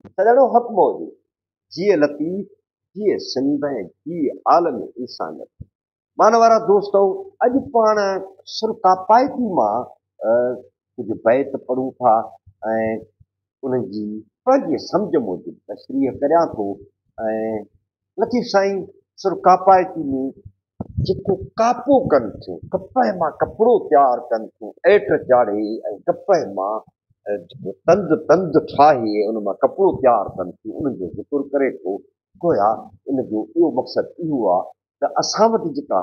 سڄڻو حق موجود، جيئي لطيف، جيئي سنڌ ۽ جيئي عالم انسانيت. مانوارا دوستؤ! اڄ پاڻ سر ڪاپائتي مان ڪجهه بيت پڙهون ٿا ۽ انهن جي پنهنجي سمجهه موجب تشريح ڪريان ٿو ۽ لطيف سائين سر ڪاپائتي ۾ جيڪو ڪاپو ڪن ٿيون، ڪپهه مان ڪپڙو تيار ڪن ٿيون، ايٽ چاڙهي ۽ ڪپهه مان جيڪو تند تند ٺاهي ان مان ڪپڙو تيار ڪن ٿيون، انهن جو ذڪر ڪري ٿو. گويا ان جو اهو مقصد اهو آهي ته اسان وٽ جيڪا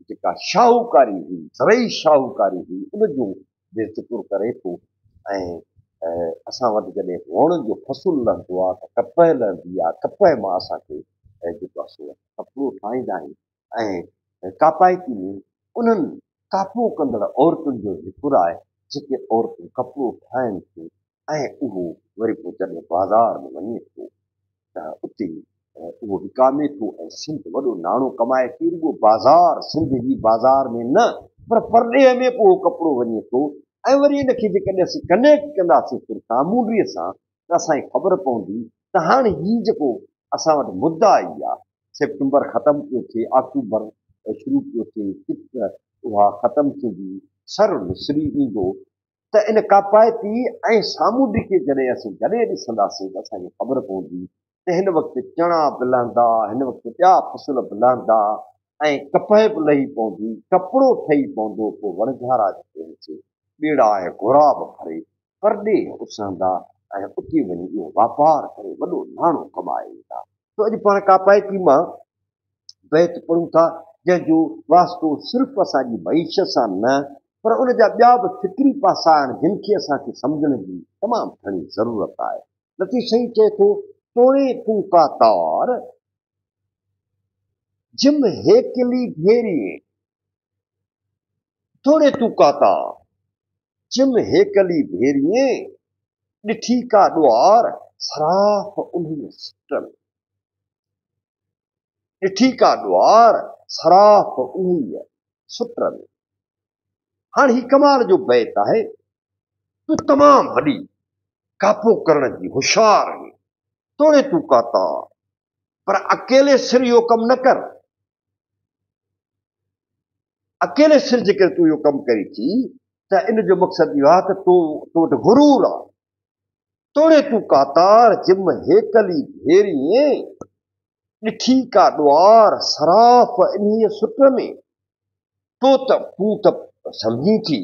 جيڪا شاهوڪاري هئي، زرعي شاهوڪاري هئي، ان جو به ذڪر ڪري ٿو ۽ اسان وٽ جڏهن ووڻن جو فصل لهندو آهي ته ڪپهه لهندي آهي، ڪپهه مان اسان کي جيڪو آهي سو ڪپڙو ٺاهيندا آهيون ۽ ڪاپائتي ۾ انهن ڪاپو ڪندڙ عورتن جو ذڪر آهي، جيڪي عورتون ڪپڙو ٺاهين ٿيون ۽ اهو وري پوء جڏهن بازار ۾ وڃي ٿو ته اتي اهو وڪامي ٿو ۽ سنڌ وڏو ناڻو ڪمائي ٿي، رڳو بازار سنڌ جي بازار ۾ نه پر پرڏيهه ۾ به اهو ڪپڙو وڃي ٿو ۽ وري ان کي جيڪڏهن اسين ڪنيڪٽ ڪنداسين سر سامونڊيء سان ته اسان کي خبر پوندي ته هاڻ هي جيڪو اسان وٽ مدعا آئي آهي، سيپٽمبر ختم پيو ٿئي، آڪٽوبر شروع پيو ٿئي، چت اها ختم ٿيندي، سر نسري ايندو ته ان ڪاپائتي ۽ سامونڊي کي جڏهن اسين گڏي ڏسنداسين ته اسان کي خبر پوندي ته هن وقت چڻا به لهندا، هن وقت ٻيا فصل به لهندا ۽ ڪپهه به لهي پوندي، ڪپڙو ٺهي پوندو، پوء وڻجارا جيڪي آهن سي ٻيڙا ۽ غوراب ڀري پرڏيهه اسهندا ۽ اتي وڃي اهو واپار ڪري وڏو ناڻو ڪمائي ايندا. سو اڄ پاڻ ڪاپائتي مان بيت پڙهون ٿا، جنهن جو واسطو صرف اسان جي معيشت سان نه پر ان جا ٻيا به فڪري پاسا آهن، جن کي اسان کي سمجهڻ جي تمام گهڻي ضرورت آهي. لطيف سائين چئي ٿو، توڻي تون ڪا تار، جم هيڪلي ڀيريين. توڻي تون ڪا تار، جم هيڪلي ڀيريين. ڏٺي ڪا ڏوار، صراف انهيء سٽ ۾. ڏٺي ڪا ڏوار، صراف انهيء سٽ ۾. هاڻ هي ڪمال جو بيت آهي. تون تمام وڏي ڪاپو ڪرڻ جي هوشيار آهين، توڻي تون ڪاتار، پر اڪيلي سر اهو ڪم نه ڪر. اڪيلي سر جيڪڏهن تون اهو ڪم ڪرين ٿي ته ان جو مقصد اهو آهي ته تو تو وٽ غرور آهي. توڻي تون ڪاتار، جم هيڪلي ڀيريين، ڏٺي ڪا ڏوار، صراف انهيء سٽ ۾. تو ته تون ته سمجهين ٿي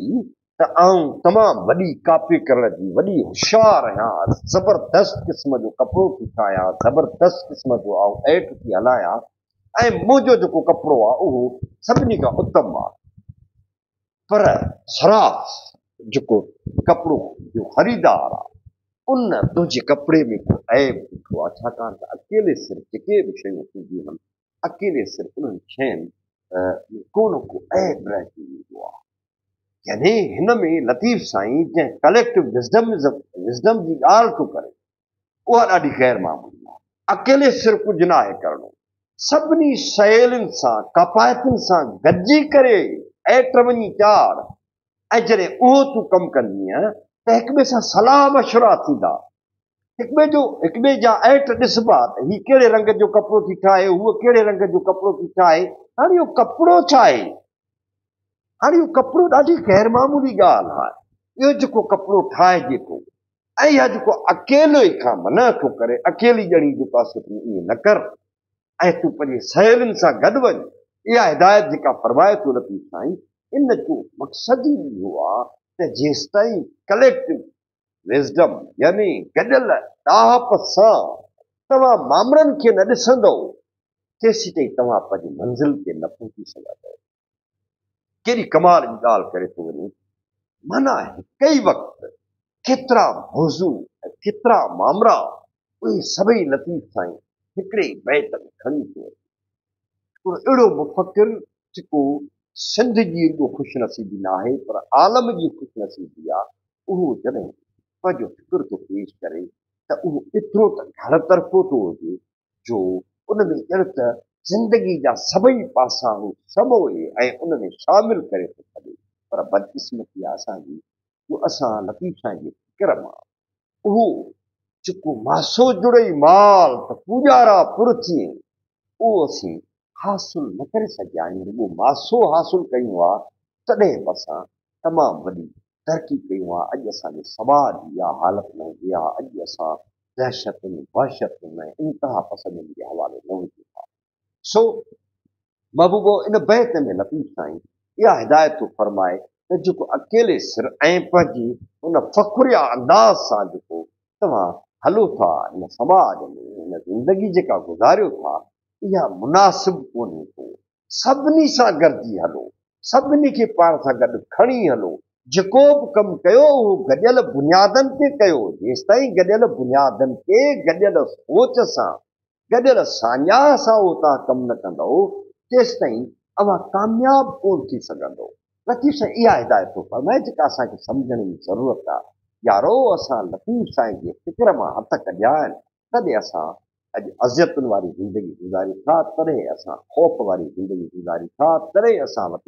ته آئون تمام وڏي ڪاپي ڪرڻ جي وڏي هوشيار آهيان، زبردست قسم جو ڪپڙو ٿي ٺاهيان، زبردست قسم جو آئون ايٽ ٿي هلايان ۽ منهنجو جيڪو ڪپڙو آهي اهو سڀني کان اتم آهي. پر صراف جيڪو ڪپڙو جو خريدار آهي، ان تنهنجي ڪپڙي ۾ ڪو عيب ڏٺو آهي، ڇاڪاڻ ته اڪيلي سر جيڪي به شيون ٿينديون آهن، اڪيلي سر انهن شين ۾ ڪو نه ڪو عيب رهجي ويندو آهي. يعني هن ۾ لطيف سائين جنهن ڪليڪٽو وزڊم وزڊم جي ڳالهه ٿو ڪري، اها ڏاڍي غير معمولي آهي. اڪيلي سر ڪجهه ناهي ڪرڻو. سڀني سهيلين سان، ڪاپائتين سان گڏجي ڪري ائٽ وڃي چاڙهه ۽ جڏهن اهو تون ڪم ڪندينء ته هڪٻئي سان صلاح مشورا ٿيندا. هڪٻئي جو هڪٻئي جا ائٽ ڏسبا ته هي ڪهڙي رنگ جو ڪپڙو ٿي ٺاهي، هوء ڪهڙي رنگ جو ڪپڙو ٿي ٺاهي. هاڻي اهو ڪپڙو ڇا آهي؟ هاڻي اهو ڪپڙو ڏاڍي غير معمولي ڳالهه آهي. اهو جيڪو ڪپڙو ٺاهجي ٿو ۽ اها جيڪو اڪيلي کان منع ٿو ڪري، اڪيلي ڄڻي جيڪو آهي سو تون ائين نه ڪر ۽ تون پنهنجي سهيلين سان گڏ وڃ. اها هدايت جيڪا فرمائي ٿو لطيف سائين، ان جو مقصد ئي اهو آهي ته جيستائين ڪليڪٽو وزڊم يعني گڏيل ڏاهپ سان توهان مامرن کي نه ڏسندؤ، تيسيتائين توهان پنهنجي منزل تي نه پهچي سگهندؤ. ڪيڏي ڪمال جي ڳالهه ڪري ٿو وڃي. معنيٰ هڪ ئي وقت ڪيترا موضوع ۽ ڪيترا مامرا اهي سڀئي لطيف سائين هڪڙي ئي بيت ۾ کڻي ٿو اچي. هڪڙو اهڙو مفڪر جيڪو سنڌ جي رڳو خوش نصيبي ناهي پر عالم جي خوش نصيبي آ، اهو جڏهن پنهنجو فڪر ٿو پيش ڪري ته اهو ايترو ته گهڻ طرفو ٿو هجي جو ان ۾ ڄڻ ته زندگي جا سڀئي پاسا هو سموئي ۽ ان ۾ شامل ڪري ٿو ڇڏي. پر بدقسمتي آ اسان جي جو اسان لطيف سائين جي فڪر مان اهو جيڪو ماسو جڙئي مال ته پوڄارا پر ٿئين، اهو اسين حاصل نه ڪري سگهيا آهيون، رڳو ماسو حاصل ڪيون ها تڏهن به اسان تمام وڏي ترقي ڪيون ها، اڄ اسان جي سماج جي اها حالت نه هجي ها، اڄ اسان دهشتن، وحشتن ۽ انتها پسندين جي حوالي نه هجون ها. سو محبوبو ان بيت ۾ لطيف سائين اها هدايت ٿو فرمائي ته جيڪو اڪيلي سر ۽ پنهنجي ان فخريه انداز سان جيڪو توهان هلو ٿا هن سماج ۾ هن زندگي جيڪا گذاريو ٿا اها مناسب ڪونهي ڪو. سڀني سان گڏجي هلو، سڀني کي پاڻ سان گڏ کڻي هلو، جيڪو به ڪم ڪيو اهو گڏيل بنيادن تي ڪيو، جيستائين گڏيل بنيادن تي گڏيل سوچ سان گڏيل ساڃاهه سان اهو توهان ڪم نه ڪندؤ، تيستائين اوهان ڪامياب ڪونه ٿي سگهندؤ. لطيف سائين اها هدايت ٿو فرمائي جيڪا اسان کي سمجهڻ جي ضرورت آهي. يارو! اسان لطيف سائين جي فڪر مان هٿ ڪڍيا آهن، تڏهن اسان اڄ اذيتن واري زندگي گذاريون ٿا، تڏهن اسان خوف واري زندگي گذاريون ٿا، تڏهن اسان وٽ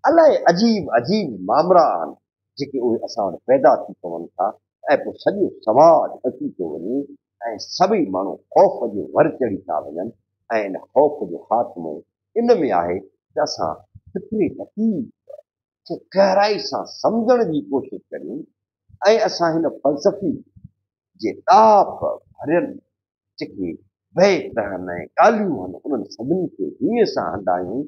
الائي عجيب عجيب مامرا آهن، جيڪي اهي اسان وٽ پيدا ٿي پون ٿا ۽ پوء سڄو سماج اچي ٿو وڃي ۽ سڀئي ماڻهو خوف جي ور چڙهي ٿا وڃن ۽ ان خوف جو خاتمو ان ۾ آهي ته اسان فڪري لطيف کي گهرائي سان سمجهڻ جي ڪوشش ڪريون ۽ اسان هن فلسفي جي ڏاهپ ڀريل جيڪي بيت آهن ۽ ڳالهيون آهن انهن سڀني کي هينئين سان هنڊايون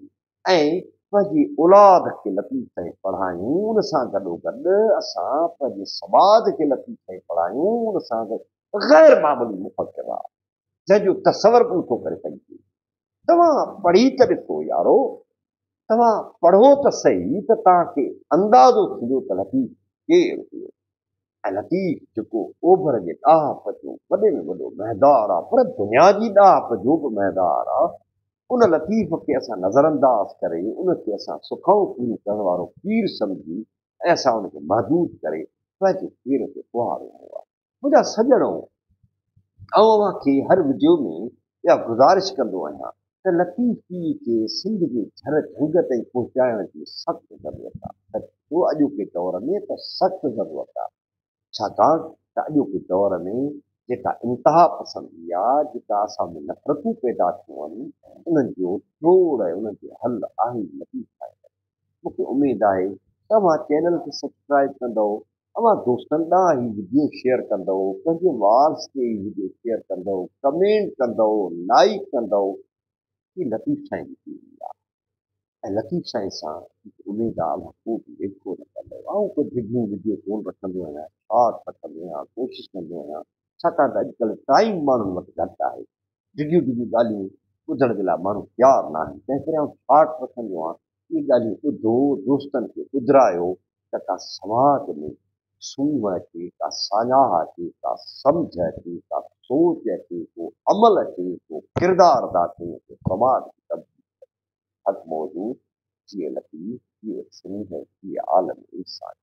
۽ پنهنجي اولاد کي لطيف سائين پڙهايون ان سان گڏوگڏ اسان پنهنجي سماج کي لطيف سائين پڙهايون ان سان گڏ غير معمولي مفڪر آ جنهن جو تصور به نٿو ڪري سگهجي توهان پڙهي ته ڏسو يارو توهان پڙهو ته سهي ته توهان کي اندازو ٿيندو ته لطيف ڪير هيو ۽ لطيف جيڪو اوڀر جي ڏاهپ جو وڏي ۾ وڏو مهدار آ پر دنيا جي ڏاهپ جو به مهدار آ ان لطيف کي اسان نظرانداز ڪري ان کي اسان سکائون پوريون ڪرڻ وارو پير سمجهي ۽ اسان ان کي محدود ڪري پنهنجي پير تي ڪهاڙو هنيو آهي. منهنجا سڄڻو! آئون اوهان کي هر وڊيو ۾ اها گذارش ڪندو آهيان ته لطيف پيء کي سنڌ جي جھر جھنگ تائين پهچائڻ جي سخت ضرورت آهي. سچ پڇو اڄوڪي دور ۾ ته سخت ضرورت آهي. ڇاڪاڻ ته اڄوڪي دور ۾ جيڪا انتها پسندي آ، جيڪا اسان ۾ نفرتون پيدا ٿيون آهن، انهن جو ٽوڙ ۽ انهن جو حل آهي ئي لطيف سائين وٽ. مون کي اميد آهي ته اوهان چينل کي سبسڪرائيب ڪندؤ، اوهان دوستن ڏانهن هي وڊيو شيئر ڪندؤ، پنهنجي والز تي هي وڊيو شيئر ڪندؤ، ڪمينٽ ڪندؤ، لائيڪ ڪندؤ. هي لطيف سائين جي دين آ. ۽ لطيف سائين سان هڪ اميد آ اوهان ڪو به ليکو نه ڪندؤ. آئون ڪو ڊگهيون وڊيو ڪونه رکندو آهيان، شارٽ رکندو آهيان، ڪوشش ڪندو آهيان، ڇاڪاڻ ته اڄڪلهه ٽائيم ماڻهن وٽ گهٽ آهي، ڊگهيون ڊگهيون ڳالهيون ٻڌڻ جي لاء ماڻهو تيار ناهن، تنهن ڪري آئون شارٽ رکندو آهيان، اهي ڳالهيون ٻڌو، دوستن کي ٻڌرايو ته ڪا سماج ۾ سونهن اچي، ڪا ساڃاهه اچي، ڪا سمجهه اچي، ڪا سوچ اچي، ڪو عمل اچي، ڪو ڪردار ادا ٿئي ۽ ڪو سماج کي تبديل ڪري. حق موجود، جيئي لطيف، جيئي سنڌ، جيئي عالم انساني.